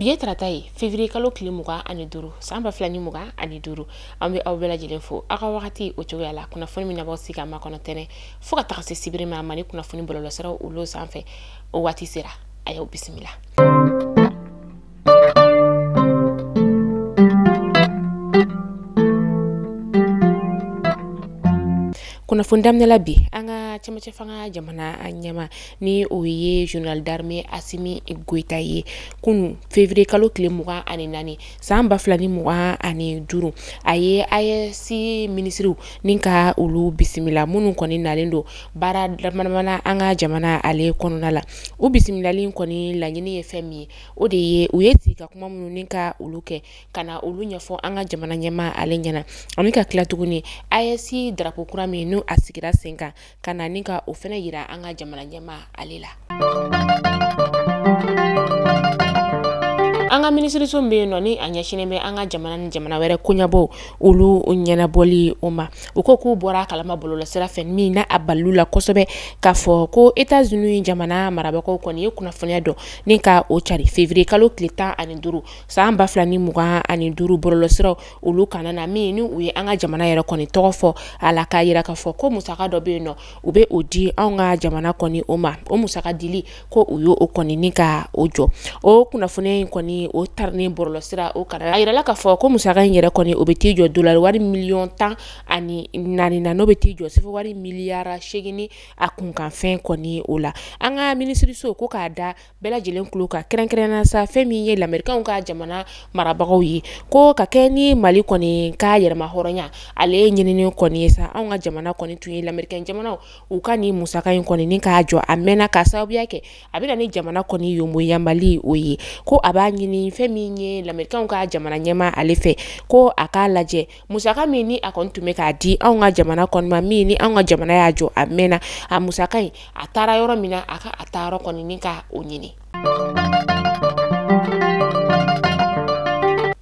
Bi ye tarata ye, février kalo tile 25 san 2025. An bɛ aw bɛɛ lajɛlen fo aw ka wagati o cogoya la. Kunnafoni min na b'aw sigi a makɔnɔ tɛnɛ fo ka taga se sibiri ma, Mali kunnafoni bɔlɔlɔsiraw olu sanfɛ. O waati sera, a y'aw bisimila. Kunnafoni daminɛ la bi, an ka cɛmancɛ fanga jamana ɲɛma ni o ye général d'armée Assimi Goïta ye, kunu février kalo tile 24 san 2025, a ye AES minisiriw ni ka olu bisimila, minnu kɔni nalen don baara damadamana an ka jamana ale kɔnɔna la. U bisimilali kɔni laɲini ye fɛn min ye, o de ye u ye sigi ka kuma minnu ni ka olu kɛ ka na olu ɲɛfɔ an ka jamana ɲɛma ale ɲɛna, ani ka tila tuguni AES drapeau kura min n'o a sigira sen kan, ka na ni ka o fɛnɛ yira an ka jamana ɲɛma ale la. An ka minisiriso min bɛ yen nɔ ni a ɲɛsinnen bɛ an ka jamana ni jamana wɛrɛ koɲɛbɔw olu ɲɛnabɔli o ma, u ko k'u bɔra a kalama bɔlɔlɔsira fɛ min na a balilu la kosɛbɛ k'a fɔ ko États-Unis jamana marabagaw kɔni ye kunnafoniya dɔ ni ka o cari février kalo tile 15 san 2025 bɔlɔlɔsiraw olu kana na, min ni u ye an ka jamana yɛrɛ kɔni tɔgɔ fɔ a la, k'a yira k'a fɔ ko musaka dɔ bɛ yen nɔ u bɛ o di anw ka jamana kɔni o ma. O musaka dili ko u y'o kɔni ni ka o jɔ. O kunnafoniya in kɔni o tarinen bɔlɔlɔsira o kana, a yirala k'a fɔ ko musaka in yɛrɛ kɔni o bɛ t'i jɔ dolari wari miliyɔn 14 na, n'o bɛ t'i jɔ sefa wari miliyari 8 ni a kunkanfɛn kɔni o la. An ka minisiriso ko k'a da bɛɛ lajɛlen tulo kan, kɛrɛnkɛrɛnnenya sa fɛn min ye lamɛrikaw ka jamana marabagaw ye, ko ka kɛ ni Mali kɔni ka yɛrɛma hɔrɔnya ale ɲinini kɔni ye sa, anw ka jamana kɔni tun ye lamɛrikɛn jamanaw u ka nin musaka in kɔni ni k'a jɔ a mɛnna, k'a sababuya kɛ a bɛ na ni jamana kɔni yoboyanbali o ye. Ko a b'a ɲini fɛn min ye lamɛrikaw ka jamana ɲɛma ale fɛ, ko a k'a lajɛ musaka min ni a kɔni tun bɛ k'a di anw ka jamana kɔni ma, min ni anw ka jamana y'a jɔ a mɛnna, a musaka in a taara yɔrɔ min na, a ka a taa yɔrɔ kɔni ni ka o ɲini.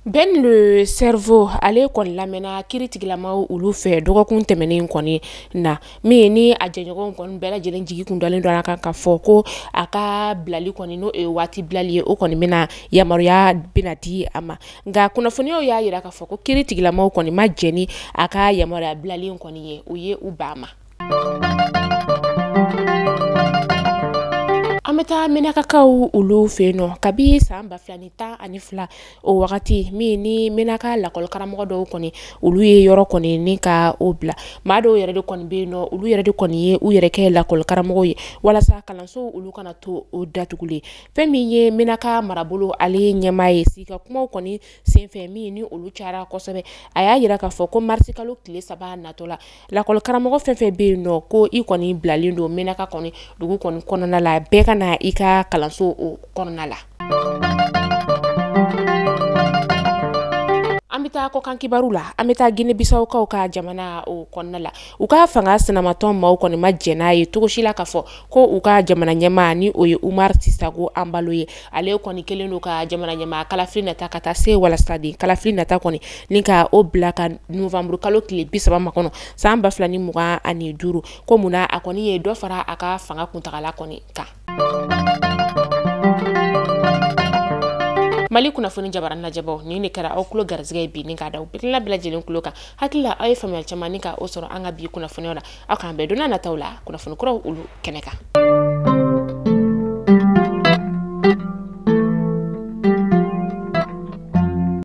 Ben le Cerveau ale kɔni lamɛnna kiiritigilamaw olu fɛ dɔgɔkun tɛmɛnen kɔni na, min ni a jɛɲɔgɔnw kɔni bɛɛ lajɛlen jigi kun dalen don a kan k'a fɔ ko a ka bilali kɔni n'o ye waati bilali ye, o kɔni bɛna yamaruya bɛna di a ma. Nka kunnafoniyaw y'a yira k'a fɔ ko kiiritigilamaw kɔni ma jɛn ni a ka yamaruya bilali in kɔni ye, u ye u ban a ma. An bɛ taa Menakakaw olu fɛ yen nɔ kabi san 2012 o wagati min ni Menaka lakɔlikaramɔgɔ dɔw kɔni olu ye yɔrɔ kɔni ni ka o bila. Maa dɔw yɛrɛ de kɔni bɛ yen nɔ, olu yɛrɛ de kɔni ye u yɛrɛ kɛ lakɔlikaramɔgɔw ye walasa kalansow olu kana to o datugulen. Fɛn min ye Menaka marabolo ale ɲɛmaa ye, sigi ka kumaw kɔni senfɛ min ni olu cayara kosɛbɛ, a y'a yira k'a fɔ ko marisi kalo tile 3 natɔ la, lakɔlikaramɔgɔ fɛn fɛn bɛ yen nɔ ko i kɔni bilalen don Menaka kɔni dugu kɔni kɔnɔna la, bɛɛ ka na i ka kalanso o kɔnɔna la. An bɛ taa kɔkan kibaru la, an bɛ taa Guinée-Bissau-kaw ka jamana o kɔnɔna la. U ka fanga sinamatɔn maaw kɔni ma jɛn n'a ye cogo si la k'a fɔ ko u ka jamana ɲɛmaa ni o ye Umar Sissoco Embaló ye, ale kɔni kɛlen don ka jamana ɲɛmaa kalafili nata ka taa se walasaden kalafili nata kɔni ni ka o bila ka novembre kalo tile 30 makɔnɔ san 2025, ko munna a kɔni ye dɔ fara a ka fanga kuntagala kɔni kan. Mali kunnafoni jabaranin lajɛbaw, nin de kɛra aw tulo garisɛgɛ ye bi ni k'a da u bɛɛ lajɛlen tulo kan. Hakili la aw ye faamuyali caman ni ka o sɔrɔ an ka bi kunnafoniyaw la. Aw k'an bɛn don n'a nataw la kunnafoni kuraw olu kɛnɛ kan.